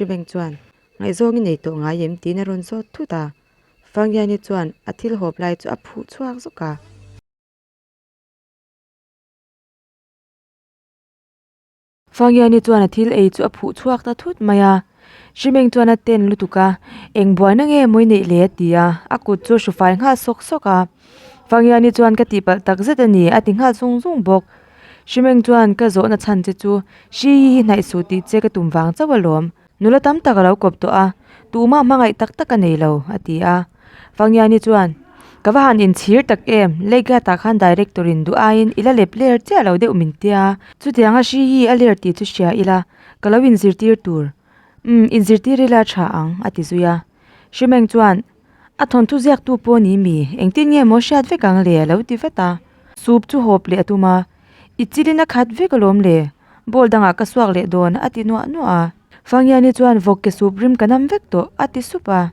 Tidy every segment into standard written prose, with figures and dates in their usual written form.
Shimeng chuan, Ngaihzawng i nei tawh ngai em? tiin a rawn zawt thut a. Fangyani chuan a thil hawp lai chu a phuh chhuak zawk a. Fangyani chuan a thil ei chu a phuh chhuak ta thut mai a. Shimeng chuan a ten lutuk a, Eng buaina nge mawi neih le? a ti a, a kut chu a hru fai nghal sawk sawk a. Fangyani chuan ka tihpalh tak zet a ni, a ti nghal zung zung bawk. Shimeng chuan ka zawhna chhan che chu Shi hi hi hnaih suh tih che ka tum vang chauh alawm. Nula tam tak a lo kawp tawh a, tumah hmangaih tak tak a nei lo, a ti a. Fangyani chuan, Ka va han inchhir tak em, Leigat-ah khan director in duh aiin i la lep ler chiah lo deuh min tia. Chutianga hri hi a ler tih chu hria ila, ka lo inzirtir tur. Umm, inzirtir ila a tha ang, a ti zui a. Hrimeng chuan, A thawnthu ziaktu pawh ni mi, engtin nge maw hriat vek ang le, a lo ti vat a. Soup chu hawp leh a tum a, I chilin a khat vek alawm le, Bowl dangah ka suak leh dawn, a ti nuah nuah a. Fangiani chuan vawk ke sup rim ka nam vek tawh, a ti sup a.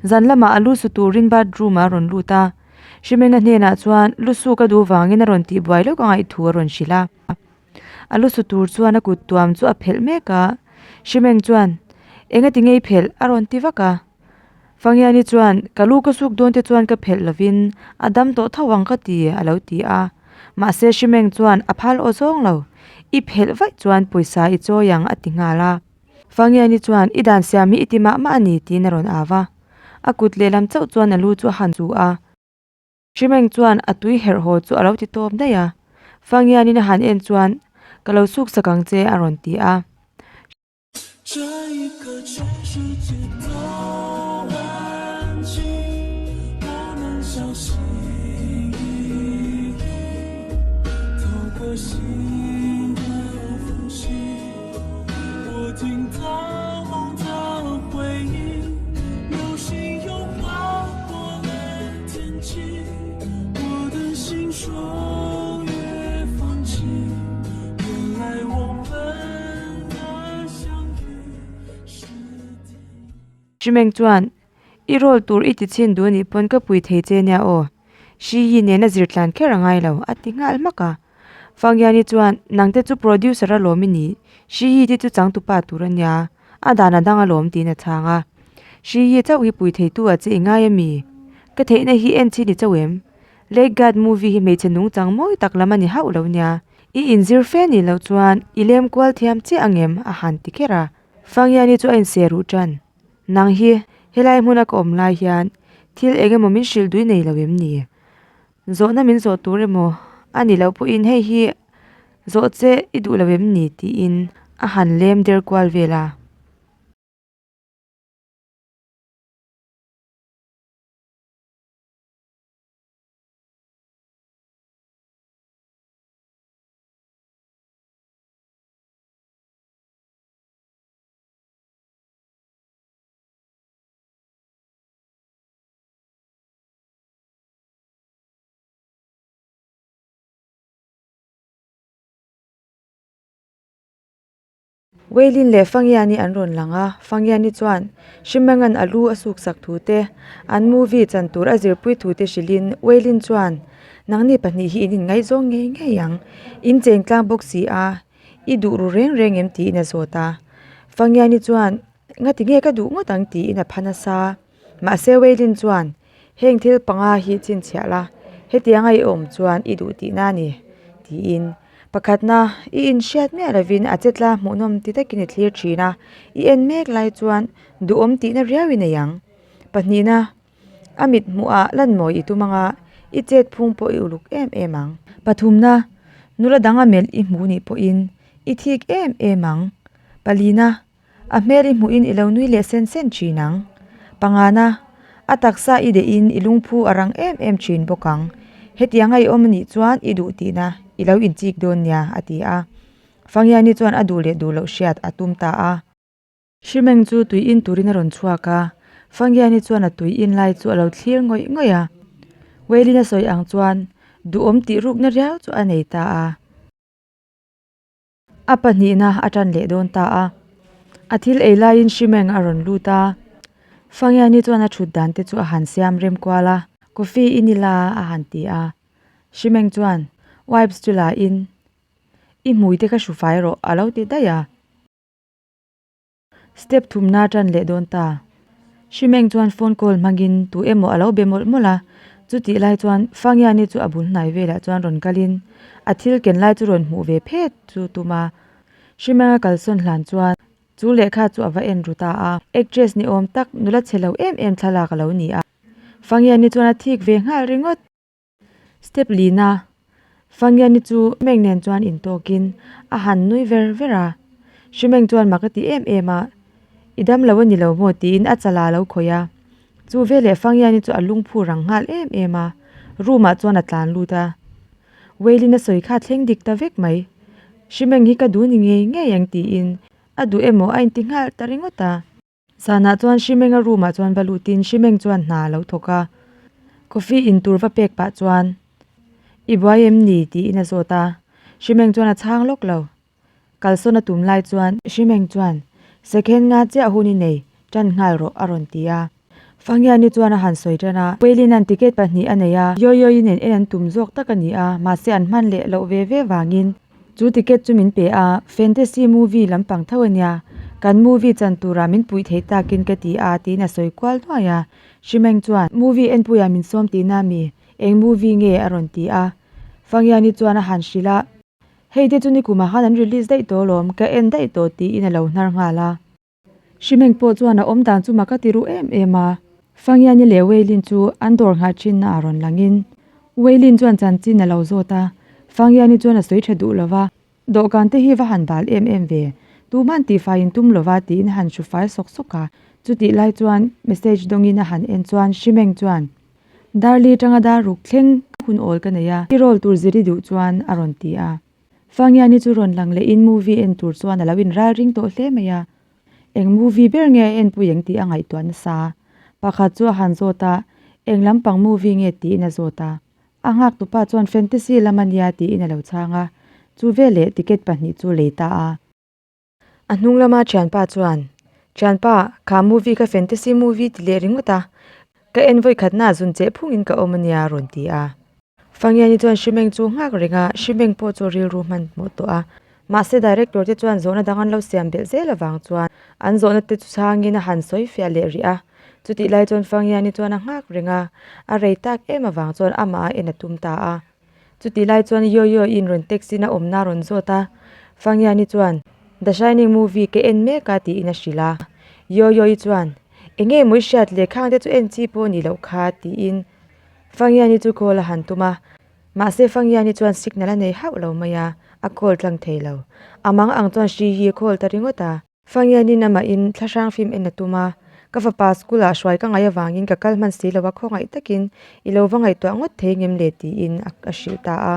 Zan lamah a lu su turin bathroom ah a rawn lut a. Hrimenga hnenah chuan lu suk a duh vangin a rawn tihbuai lawk a ngaih thu a rawn hrilh a. A lu su tur chuan a kut tuam chu a phelh mek a. Hrimeng chuan, Engati ngei phelh? a rawn ti vak a. Fangiani chuan, Ka lu ka suk dawn te chuan ka phelh lovin a dam tawh tho ang ka ti, a lo ti a. Mahse Hrimeng chuan a phal aw zawng lo, I phelh vaih chuan pawisa i chawi ang a ti nghal a. Fangiani chuan, I dan siam hi i ti mah mah a ni, tiin a rawn au va. A kut lehlam chauh chuan a lu chu a han chu a. Hrimeng chuan a tui herh haw chu a lo ti tawp daih a. Fangianin a han en chuan, Ka lo suk sak ang che, a rawn ti a. Hrimeng chuan, I role tur i ti chhin duh anih pawn ka pui thei che nia aw. Hri hi nena zir tlan kher a ngai lo, a ti nghal hmak a. Fangiani chuan, Nangte chu producer a lawm i ni, Hri hi te chu changtupa tur a nia, a dan a dang a lawm tiin a chhang a. Hri hi chauh hi pui theitu ah che i ngai a mi? Ka theihna hi en chhin i chauh em? Lake Guard movie hi hmeichhe nungchang mawi tak lam a ni hauh lo nia. I inzir fe nih loh chuan i lem kual thiam chiah ang em? a han ti kher a. Fangiani chu a inse ruh tan. Nang hi helai hmuna ka awm lai hian thil eng emaw min hrilh dui nei lo em ni? Zawhna min zawh tur emaw a ni loh pawhin hei hi zawh che i duh lo em ni? tiin a han lem der kual vel a. Weilin leh Fangiani an rawn lang a, Fangiani chuan Hrimangan a lu a suk sak thu te, an movie chan tur a zirpui thu te hrilhin Weilin chuan, Nangni pahnih hi in inngaihzawng ngei ngei ang, in cheng tlang bawk si a, i duh ru reng reng em tiin a zawt a. Fangiani chuan, Ngati nge ka duh ngawt ang tiin a pha nasa. Mahse Weilin chuan, Heng thil panga hi chhinchhiah la, hetianga i awm chuan i duh tihna a ni, tiin. Pakhatna, i inhriat miah lovin a chetla hmuhnawm ti takin i thlir thin a, i en mek lai chuan duhawm tihna riau i nei ang. Pahnihna, a mit hmuhah lanmawi i tum anga i chet phung pawh i uluk em em ang. Pathumna, nula dang a melh i hmuh nih pawhin i thik em em ang. Palina, A hmel i hmuhin i lo nui leh sen sen thin ang. Pangana, a taksa i dehin i lungphu a rang em em thin bawk ang. Hetianga i awm anih chuan i duh tihna i lo inchik dawn nia, a ti a. Fangiani chuan a duh leh duh loh hriat a tum ta a. Hrimeng chu tui in turin a rawn chhuak a, Fangiani chuan a tui in lai chu a lo thlir ngawih ngawih a. Weilin a sawi ang chuan duhawm tih rukna riau chu a nei ta a. A pahnihna a tan leh dawn ta a, a thil ei laiin Hrimeng a rawn lut a, Fangiani chuan a thut dan te chu a han siam rem kual a, Coffee i ni la a han ti a, Hrimeng chuan wipes chu la in, I hmui te kha hru fai rawh a lo ti daih a. Step thumna tan leh dawn ta. Hrimeng chuan phone call hmangin tu emaw a lo be mawlh mawlh a, chutih lai chuan Fangiani chu a bul hnai velah chuan rawn kalin a thil ken lai chu rawn hmuh ve phet chu tum a. Hrimenga kalsawn hlan chuan chu lehkha chu a va en ru ta a, actress ni awm tak nula chhe lo em em thlalak a lo ni a. Fangiani chuan a thik ve nghal ringawt. Step lina Fangiani chu Meng nen chuan intawkin a han nui ver ver a. Hrimeng chuan mak a ti em em a, I dam lo a ni lo maw tiin a chala a lo khawih a. Chu veleh Fangiani chu a lungphu rang nghal em em a, room ah chuan a tlan lut a. Weilin a sawi kha thleng dik ta vek mai. Hrimeng hi ka duh ni ngei ngei ang tiin a duh emaw a inti nghal ta ringawt a. Zanah chuan Hrimenga room ah chuan va lutin Hrimeng chuan hna a lo thawk a, coffee in tur va pek pah chuan I buai em ni? tiin a zawt a, Hrimeng chuan a chhang lawk lo. Kalsawn a tum lai chuan Hrimeng chuan Second nga chiah hun i nei, tan nghal rawh a rawn ti a. Fangiani chuan a han sawi tan a, Weilina'n ticket pahnih a nei a, Yoyo-i nen en an tum zawk tak a ni a, mahse an hman leh loh ve ve vangin Chu ticket chu min pe a, fantasy movie lampang tho a nia, kan movie chan turah min puih theih takin ka ti a tiin a sawi kual nuai a. Hrimeng chuan, Movie enpuiah min sawm tihna mi, eng movie nge a rawn ti a. Fangiani chuan a han hrilh a, Hei te chu nikumah khan an release daih tawh alawm, ka en daih tawh tiin a lo hnar nghal a. Hrimeng pawh chuan a awm dan chu mak a ti ruh em em a. Fangiani leh Weilin chu an dawr nghah thinna a rawn langin Weilin chuan chanchin a lo zawt a, Fangiani chuan a sawi tha duh lo va, Dawhkan te hi va han bal em em ve, tuman tihfai in tum lo va tiin a han hru fai sawk sawk a. Chutih lai chuan message dawngin a han en chuan Hrimeng chuan, Darli tanga dar ruk thleng hun awl ka nei a, i roll tur zir i duh chuan a rawn ti a. Fangiani chu rawn lang lehin movie en tur chuan a lo inral ring tawh hle mai a. Eng movie ber nge a enpui ang tih a ngaihtuah nasa. Pakhat chu a han zawt a, eng lampang movie nge tiin a zawt a. A nghak tupa chuan fantasy lam a nia tiin a lo chhang a, chu veleh ticket pahnih chu lei ta a. A hnung lama thianpa chuan, Thianpa, kha movie kha fantasy movie ti leh ringawt a, ka en vawi khatna zun cheh phungin ka awm a nia a rawn ti a. Fangiani chuan Hrimeng chu nghak reng a, Hrimeng pawh chu rilru hman hmawh tawh a. Mahse director te chuan zawhna dang an lo siam belh zel avang chuan an zawhna te chu chhangin a han sawi fiah leh rih a. Chutih lai chuan Fangiani chuan a nghak reng a, a rei tak em avang chuan amah a en a tum ta a. Chutih lai chuan Yoyo in rawn taxi na awmna a rawn zawt a, Fangiani chuan The Shining movie ka en mek a tiin a hrilh a. Yoyo-i chuan Enge maw i hriat le khang te chu en chi pawh ni loh kha tiin Fangiani chu call a han tum a, mahse Fangiani chuan signal a nei hauh lo mai a, a call tlang thei lo. A mang ang chuan hri hi a call ta ringawt a. Fangiani'n amahin thlahrang fim en a tum a, ka fapa school ah hruai ka ngaih avangin ka kal hman si lo a khawngaih takin i lo va ngaihtuah ngawt thei ngem le tiin a hrilh ta a.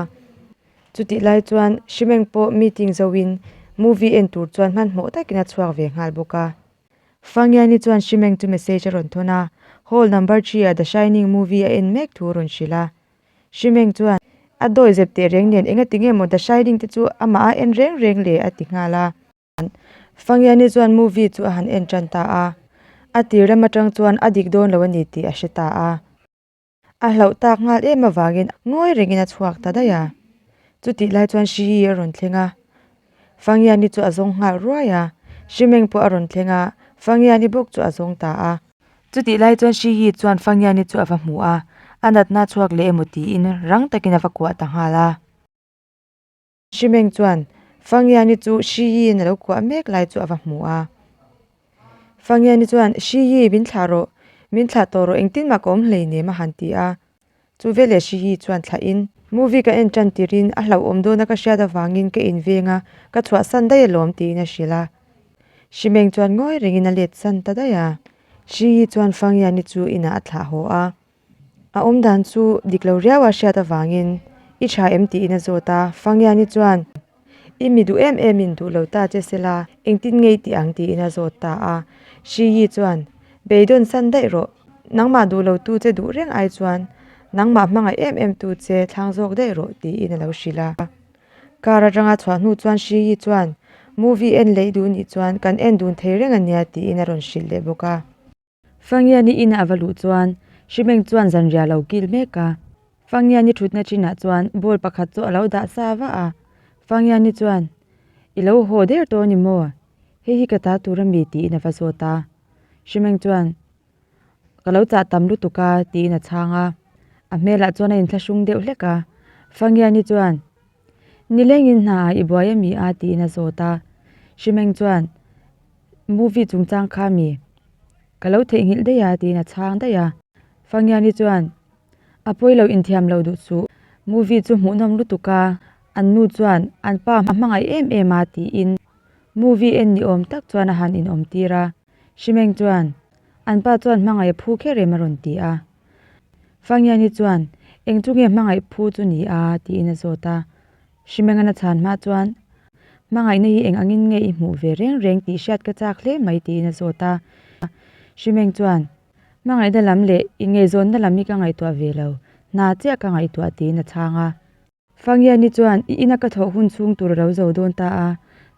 Chutih lai chuan Hrimeng pawh meeting zoin movie en tur chuan hmanhmawh takin a chhuak ve nghal bawk a. Fangiani chuan Hrimeng chu message a rawn thawn a, hall number three ah The Shining movie a en mek thu a rawn hrilh a. Hrimeng chuan, A dawi zep teh reng nen engati nge maw The Shining te chu amah a en reng reng le a ti nghal a. Fangiani chuan movie chu a han en tan ta a, a tir lam atang chuan a dik dawn lo a ni tih a hre ta a. A hlauh tak nghal em avangin ngawi rengin a chhuak ta daih a. Chutih lai chuan Hri a rawn thleng a, Fangiani chu a zawng nghal ruai a. Hrimeng pawh a rawn thleng a, Fangiani bawk chu a zawng ta a. Chutih lai chuan Hri chuan Fangiani chu a va hmu a, a natna a chhuak leh emaw tiin rang takin a va kuah ta nghal a. Hrimeng chuan Fangiani chu Hri-in a lo kuah mek lai chu a va hmu a. Fangiani chuan, Hri-i, min thlah rawh, min thlah tawh rawh, engtin mah ka awm hleinem a han ti a. Chu veleh Hri-i chuan thlahin, Movie ka en tan tirin a hlauhawm dawna ka hriat avangin ka inveng a, ka chhuahsan daih alawm tiin a hrilh a. Hrimeng chuan ngawi rengin a let san ta daih a. Hri-i chuan Fangiani chu inah a thlah haw a. A awm dan chu dik lo riau a hriat avangin i tha em tiin a zawt a, Fangiani chuan i mi duh em em in duh lo ta che sela engtin ngei tih ang tiin a zawt ta a, Shi Yi chuan beidawn san daih rawh, nangmah duh lo tu che duh reng ai chuan nangmah hmangaih em em tu che thlang zawk daih rawh tiin a lo hrilh a. Car atanga chhuah hnu chuan Shi Yi chuan movie en leh i duh nih chuan kan en dun thei reng ania tiin a rawn hrilh leh bawk a. Fangiani ina a va luh chuan Hrimeng chuan zanriah a lo kil mek a. Fangiani thutna chinah chuan ball pakhat chu a lo dah sa va a. Fangiani chuan, I lo haw der tawh a ni maw? Hei hi ka ta tur a mi tiin a va zawt a. Hrimeng chuan, Ka lo chah tam lutuk a tiin a chhang a. A hmelah chuan a inthlahrung deuh hlek a. Fangiani chuan, Nilengin hna ah i buai a mi a tiin a zawt a. Hrimeng chuan, Movie chungchang kha mi? Ka lo theihnghilh daih a tiin a chhang daih a. Fangiani chuan, A pawi lo inthiam lo duh suh. Movie chu hmuhnawm lutuk a, an nu chuan an pa a hmangaih em em a tiin movie en ni awm tak chuan a han inawm tir a. Hrimeng chuan, An pa chuan hmangaih a phu kher em a rawn ti a. Fangiani chuan, Eng chu nge hmangaih phu chu ni a? tiin a zawt a. Hrimengan a chhan hma chuan, Hmangaihna hi eng angin nge i hmuh ve reng reng tih hriat ka chak hle mai tiin a zawt a. Hrimeng chuan, Hmangaihna lam leh inngaihzawnna lam hi ka ngaihtuah ve lo, hna chiah ka ngaihtuah tiin a chhang a. Fangiani chuan, I ina ka thawh hun chhung tur a lo zo dawn ta a,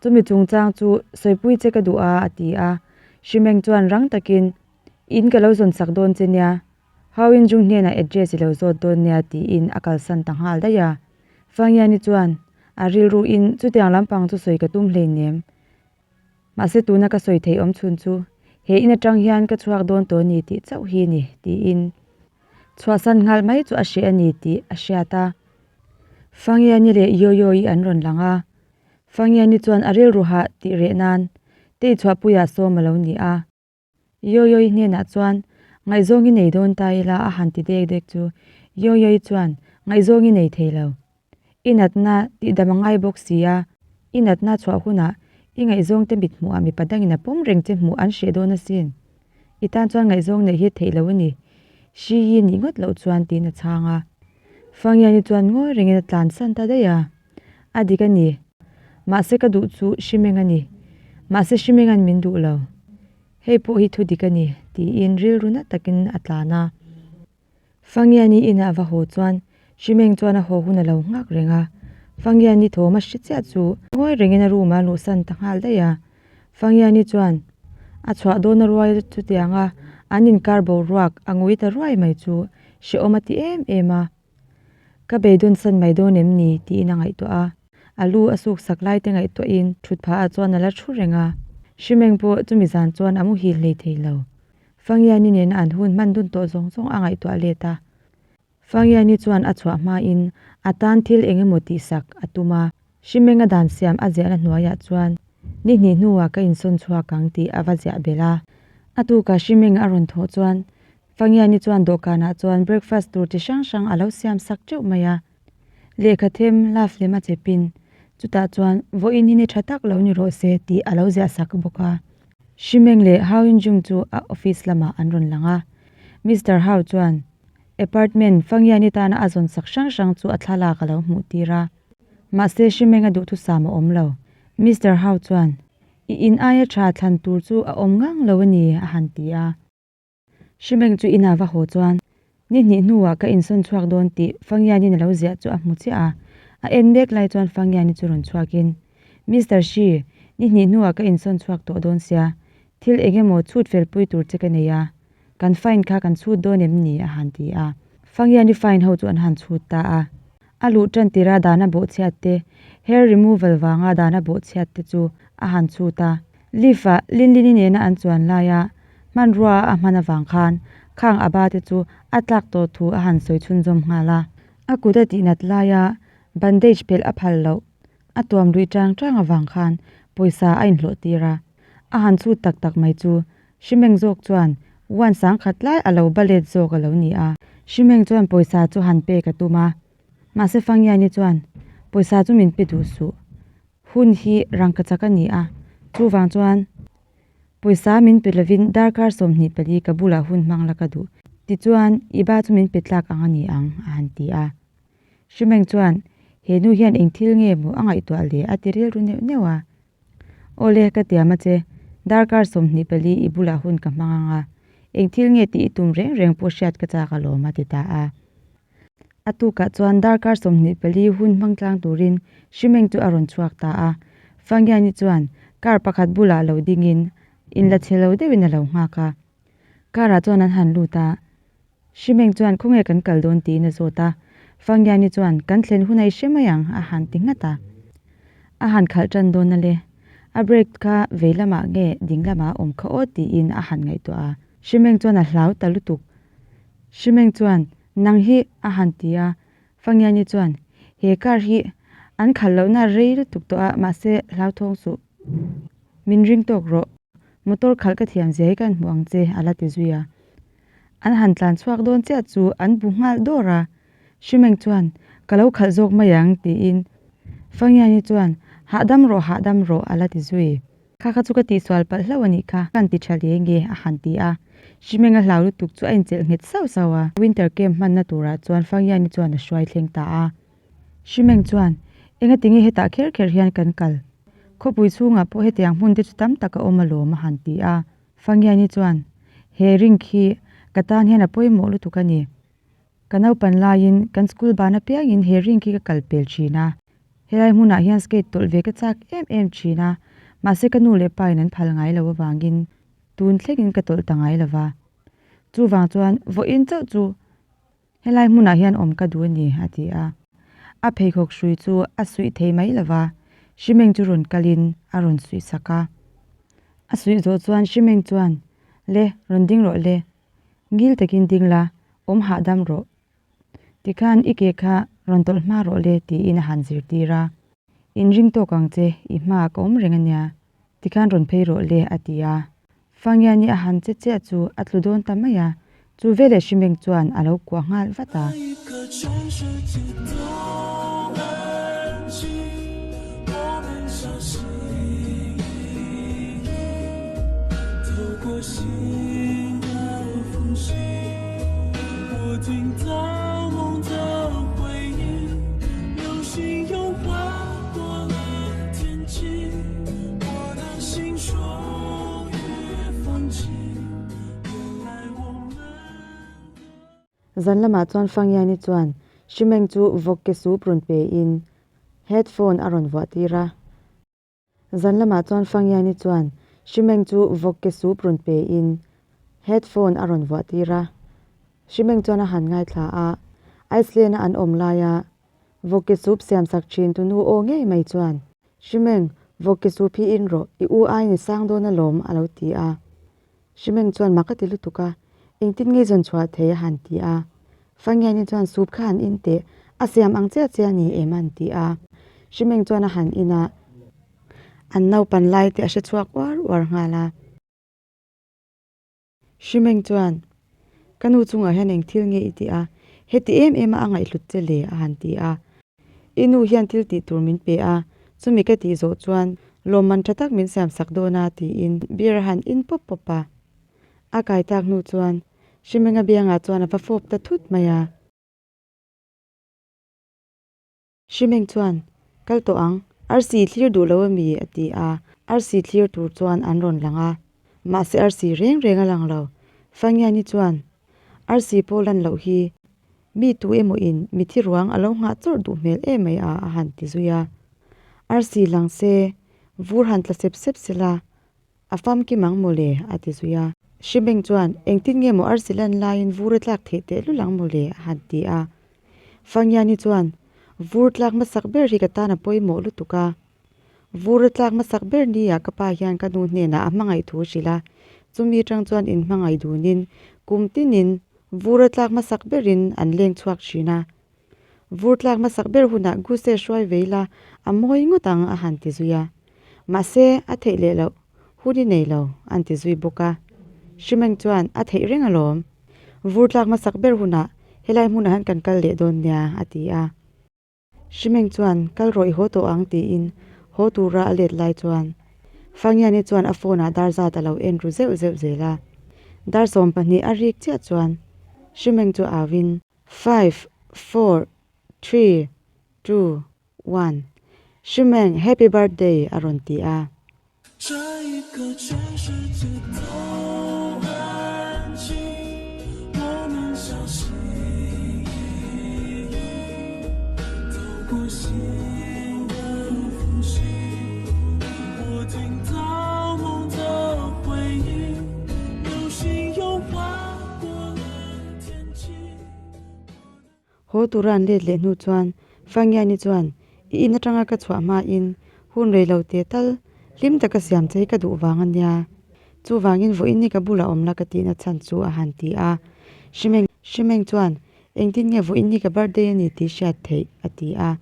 chumi chungchang chu sawipui che ka duh a, a ti a. Hrimeng chuan rang takin, In ka lo zawn sak dawn che nia, Hau in Jung hnenah address i lo zawt dawn nia tiin a kalsan ta nghal daih a. Fangiani chuan, A rilru in chutiang lampang chu sawi ka tum hleinem. Mahse tuna ka sawi theih awm chhun chu he in atang hian ka chhuak dawn tawh a ni tih chauh hi a ni tiin chhuahsan nghal mai chu a hreh a ni tih a hriat a. Fangiani leh Yoyo-i an rawn lang a, Fangiani chuan a rilru hah tih reh nan tei chhuahpuiah sawm a lo ni a. Yoyo-i hnenah chuan ngaihzawng i nei dawn ta ila a han ti dek dek chu Yoyo-i chuan ngaihzawng i nei thei lo. I natna tihdam a ngai bawk si a, i natna chhuah hunah i ngaihzawng te mit hmuhah mipa dangin a pawm reng che hmuh an hreh dawn asin. I tan chuan ngaihzawng neih hi theih lo a ni. Hri hi nih ngawt loh chuan tiin a chhang a. Fangiani chuan ngawi rengin a tlansan ta daih a. A dik a ni. Mahse ka duh chu Hrimeng a ni. Mahse Hrimenga'n min duh lo. Hei pawh hi thu dik a ni, tiin rilru na takin a tlan a. Fangiani inah va haw chuan Hrimeng chuan a haw hun a lo nghak reng a. Fangiani thawm a hre chiah chu ngawi rengin a room-ah a luhsan ta nghal daih a. Fangiani chuan a chhuah dawn a ruai chutianga an inkar boruak a ngui ta ruai mai chu hrehawm a ti em em a. Ka beidawn san mai dawn em ni? tiin a ngaihtuah a. A lu a suk sak lai te ngaihtuahin thut phah ah chuan a la thu reng a. Hrimeng pawh chumi zan chuan a muhil hlei thei lo. Fangiani nena an hun hman dun tawh zawng zawng a ngaihtuah let a. Fangiani chuan a chhuah hmain a tan thil eng emaw tihsak a tum a. Hrimenga dan siam a ziahna hnuaiah chuan ni hnih hnuah ka insawn chhuak ang tih a va ziah belh a. A tukah Hrimenga a rawn thawh chuan Fangiani chuan dawhkanah chuan breakfast tur chi hrang hrang a lo siam sak teuh mai a. Lehkha them love lem a chepin chutah chuan vawiin hi ni tha tak lo ni rawh se tih a lo ziah sak bawk a. Hrimeng leh Hao Yunjung chu a office lamah an rawn lang a. Mister Hao chuan apartment Fangiani tana a zawn sak hrang hrang chu a thlalak a lo hmuh tir a. Mahse Hrimeng a duhthusam a awm lo. Mister Hao chuan, I in aia tha thlan tur chu a awm ngang lo a ni a han ti a. Hrimeng chu inah va haw chuan ni hnih hnuah ka insawn chhuak dawn tih Fangianin a lo ziah chu a hmu chiah a. A en mek lai chuan Fangiani chu rawn chhuakin, Mister Shi, ni hnih hnuah ka insawn chhuak tawh dawn sia, thil eng emaw chhut fel pui tur che ka nei a, kan fine kha kan chhut dawn em ni? a han ti a. Fangiani fine ho chu an han chhut ta a. A luh tan tira dana bawhchhiat te, hair removal vanga dana bawhchhiat te chu a han chhut a. Lift-ah Linlini nena an chuan laia hmanrua a hman avang khan khang a ba te chu a tlak tawh thu a han sawi chhunzawm nghal a. A kut a tihnat laia bandage phelh a phal loh a tuam luih tang tang avang khan pawisa a inhlawh tir a. A han chhut tak tak mai chu Hrimeng zawk chuan uan sangkhat lai a lo ba let zawk a lo ni a. Hrimeng chuan pawisa chu han pek a tum a. Mahse Fangiani chuan, Pawisa chu min pe duh suh. Hun hi rangka chak a ni a, chuvang chuan pawisa min pe lovin darkar 24 ka bulah hun hmang la ka duh. Tichuan, i ba chu min pe tlak ang a ni ang, a han ti a. Hrimeng chuan, He nu hian eng thil nge maw a ngaihtuah le? a ti rilru neuh neuh a. Awle, ka tiam a che. Darkar 24 i bulah hun ka hmang ang a, eng thil nge tih i tum reng reng pawh hriat ka chak alawm a ti ta a. A tukah chuan darkar 24 hun hmang tlang turin Hrimeng chu a rawn chhuak ta a. Fangiani chuan car pakhat bulah lo dingin inla chhe lo deuhin a lo nghak a. Car ah chuan an han lut a. Hrimeng chuan khawnge kan kal dawn tiin a zawt a, Fangiani chuan kan thlen hun a i hre mai ang a han ti nghat a. A han khalh tan dawn a le. A brake kha vei lamah nge ding lamah a awm kha aw tiin a han ngaihtuah a. Hrimeng chuan a hlau ta lutuk. Hrimeng chuan, Nang hi a han ti a. Fangiani chuan, He car hi an khalh lohna rei lutuk tawh a, mahse hlauthawng suh. Min ring tawk rawh. Motor khalh ka thiam zia hi ka hmu ang che a la ti zui a. An han tlan chhuak dawn chiah chu an bu nghal dawr a. Hrimeng chuan, Ka lo khalh zawk mai ang tiin Fangiani chuan, Hahdam rawh, hahdam rawh a la ti zui. Kha kha chu ka tihsual palh hlauh a nih kha, ka han ti tha leh nge a han ti a. Hrimeng a hlau lutuk chu a inchelh nghet sauh sauh a. Winter camp hmanna turah chuan Fangiani chuan a hruai thleng ta a. Hrimeng chuan, Engatinge hetah kher kher hian kan kal? Khawpui chhungah pawh hetiang hmun te chu tam tak a awm alawm a han ti a. Fangiani chuan, He ring khi ka tan hian a pawimawh lutuk a ni. Ka naupan laiin kan school ban apiangin he ring khi ka kal pel thin a. Helai hmunah hian skate tawlh ve ka chak em em thin a, mahse ka nu leh pa in an phal ngai lo avangin tun thlengin ka tawlh ta ngai lo va. Chuvang chuan vawiin chauh chu helai hmunah hian awm ka duh a ni, a ti a. A pheikhawk hrui chu a suih thei mai lo va, Hrimeng chu rawn kalin a rawn suih sak a. A suih zawh chuan Hrimeng chuan, Le, rawn ding rawh le, Ngil takin ding la, awm hahdam rawh. Tikhan i ke kha rawn tawlh hma rawh le tiin a han zirtir a. Inring tawk ang che, i hmaah ka awm reng a nia. Tikhan rawn phei rawh le a ti a. Fangiani a han che chiah chu a tlu dawn ta mai a, chu veleh Hrimeng chuan a lo kuah nghal vat a. Zan lamah chuan Fangiani chuan Hrimeng chu vawk ke sup rawn pe in headphone a rawn vuah tir a. Zan lamah chuan Fangiani chuan Hrimeng chu vawk ke sup rawn pe in headphone a rawn vuah tir a. Hrimeng chuan a han ngaithla a, Iceland a an awm laia vawk ke sup siam sak thin tu nu aw ngei mai chuan, Hrimeng, vawk ke sup hi in rawh, i u aiin i sang dawn alawm a lo ti a. Hrimeng chuan mak a ti lutuk a, engtin nge zawn chhuah thei a han ti a. Fangiani chuan sup kha han in teh, a siam ang chiah chiah a ni em a han ti a. Hrimeng chuan a han in a, an naupan lai te a hre chhuak uar uar nghal a. Hrimeng chuan, Ka nu chungah hian eng thil nge i tih a, heti em em a a ngaihhlut che le a han ti a. I nu hian thil tih tur min pe a, chumi ka tih zawh chuan lawmman tha tak min siam sak dawn a tiin beer a han in pawp pawp a. A kai tak hnu chuan Hrimenga biangah chuan a va fawp ta thut mai a. Hrimeng chuan, Kal tawh ang, arsi thlir duh lo a mi? a ti a, arsi thlir tur chuan an rawn lang a. Mahse arsi reng reng a lang lo. Fangiani chuan, Arsi pawh lan loh hi Mi tu emaw in mithi ruang a lo nghah chawrh duh hmel em mai a a han ti zui a. Arsi lang se, vur han tla sep sep sela, a famkim ang maw le a ti zui a. Hrimeng chuan, Engtin nge maw arsi lan laiin vur a tlak theih tehlul ang maw le a han ti a. Fangiani chuan, Vur tlak hmasak ber hi ka tan a pawimawh lutuk a. Vur a tlak hmasak ber nia ka pa hian ka nu hnenah a hmangaih thu a hrilh a, chumi atang chuan inhmangaih dunin kum tinin vur a tlak hmasak berin an leng chhuak thin a. Vur tlak hmasak ber hunah Guse hruai vei la a mawi ngawt ang a han ti zui a. Mahse a theih leh loh hun i nei lo an ti zui bawk a. Hrimeng chuan a theih reng alawm. Vur tlak hmasak ber hunah helai hmunah hian kan kal leh dawn nia a ti a. Hrimeng chuan kal rawh i haw tawh ang tiin haw tura a let lai chuan Fangiani chuan a phone ah dar zat a lo en ru zeuh zeuh zel a. Dar 12 a rik chiah chuan Hrimeng chu au in five, four, three, two, one Hrimeng happy birthday a rawn ti a. Haw tura an let leh hnu chuan Fangiani chuan, I in atanga ka chhuah hmain hun rei lo teh tal Hlim taka siam che hi ka duh vang a nia. Chuvangin vawiin hi ka bulah awm la ka tihna chhan chu a han ti a. Shimeng Shimeng chuan, Engtin nge vawiin hi ka birthday a ni tih hriat theih? a ti a.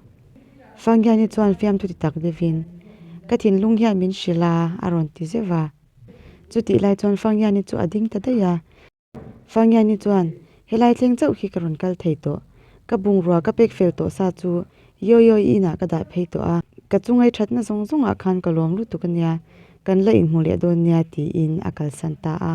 Fanghiani chuan fiamthu ti tak deuhin, Ka thinlung hian min hrilh a, a rawn ti zeuh a. Chutih lai chuan Fanghiani chu a ding ta daih a. Fanghiani chuan, Helai thleng chauh hi ka rawn kal thei tawh. Ka bungrua ka pek fel tawh sa chu Yoyo i inah ka dah phei tawh a. Ka chungai thatna zawng zawngah khan ka lawm lutuk a nia, kan la inhmu leh dawn nia tiin a kalsan ta a.